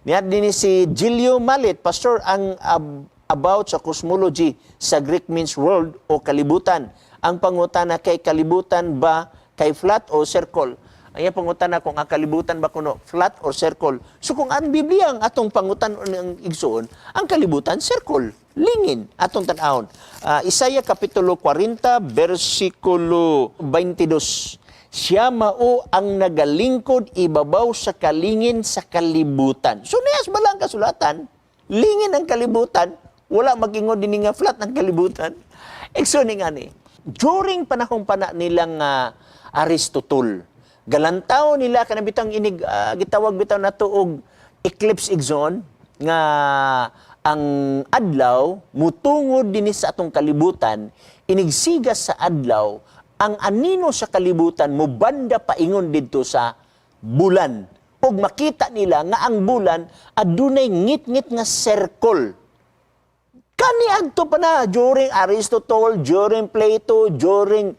Niya din si Gilio Malit, "Pastor, ang about sa cosmology sa Greek means world o kalibutan. Ang pangutana kay kalibutan ba kay flat o circle?" Ang iya pangutana kung ang kalibutan ba kuno flat or circle. So kung ang Biblia ang atong pangutan ang igsuon, ang kalibutan circle, lingin atong tan-awon. Isaiah kapitulo 40 bersikulo 22. Siya mao ang nagalingkod ibabaw sa kalingin sa kalibutan. So niyas bala ang kasulatan, lingin ang kalibutan, wala mag-ingon din nga flat ang kalibutan. Igsoon nga ni, during panahon pa na nilang Aristotle, galantaw nila kanang bitang inig gitawag bitaw nato og eclipse, igsoon, nga ang adlaw mutungod dinhi sa atong kalibutan, inigsigas sa adlaw, ang anino sa kalibutan mubanda paingon didto sa bulan ug makita nila nga ang bulan adunay ngit-ngit nga circle. Kaniadto pa na during Aristotle, during Plato, during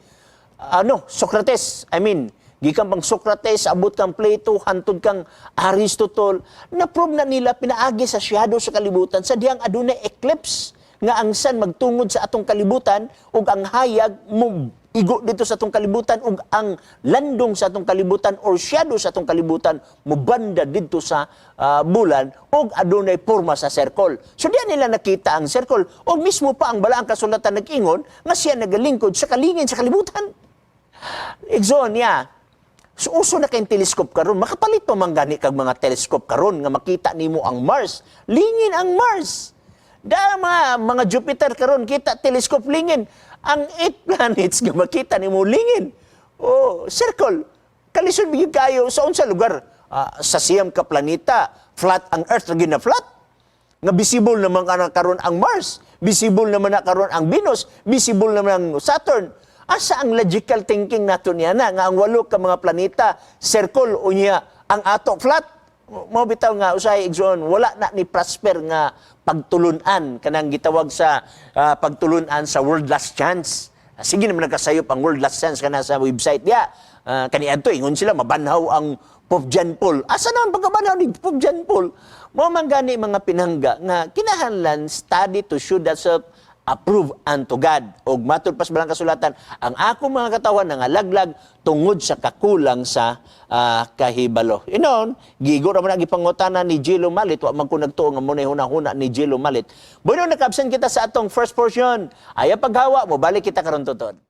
ano, Socrates. I mean, gikan pang Socrates, abot kang Plato, hantod kang Aristotle, na-prove na nila pinaagi sa shadow sa kalibutan sa diyang adunay eclipse nga ang sun magtungod sa atong kalibutan ug ang hayag mo igo dito sa atong kalibutan ug ang landong sa atong kalibutan or shadow sa atong kalibutan mubanda didto sa bulan ug adunay porma sa circle. So diyan nila nakita ang circle ug mismo pa ang balaang kasulatan nag-ingon nga siya nagalingkod sa kalingin sa kalibutan. Igsoon niya. So, uso na kayong telescope karon. Makapalit pa man gani kag mga telescope karon nga makita nimo ang Mars. Lingin ang Mars. Da mga Jupiter karon kita telescope, lingin. Ang eight planets nga makita nimo, lingin. Oh, circle. Kalisod bigid kayo sa unsa lugar? Sa siyam ka planeta, flat ang Earth lagi na flat. Nga visible naman ka karon ang Mars, visible naman na karon ang Venus, visible naman ang Saturn. Asa ang logical thinking nato niya na nga ang walo ka mga planeta circle, unya ang ato flat? Mao bitaw nga usahay, igsoon, wala na ni prosper nga pagtulunan kanang gitawag sa pagtulunan sa World Last Chance. Sige naman nagkasayop ang World Last Chance kana sa website diya. Kaniadto ingon sila mabanhaw ang Pope John Paul. Asa naman pagkabanhaw ni Pope John Paul? Mao man gani, mga pinangga, nga kinahanglan study to show thyself approve unto God. Og matud pas balang kasulatan, ang akong mga katawan nangalaglag tungod sa kakulang sa kahibalo. Inon, gigo ra man ang gipangutana ni Gilo Malit, wa man ko nagtuo nga mao hunahuna ni Gilo Malit. Bueno, naka-absent kita sa atong first portion. Ayaw paghawa, mo balik kita karon tutod.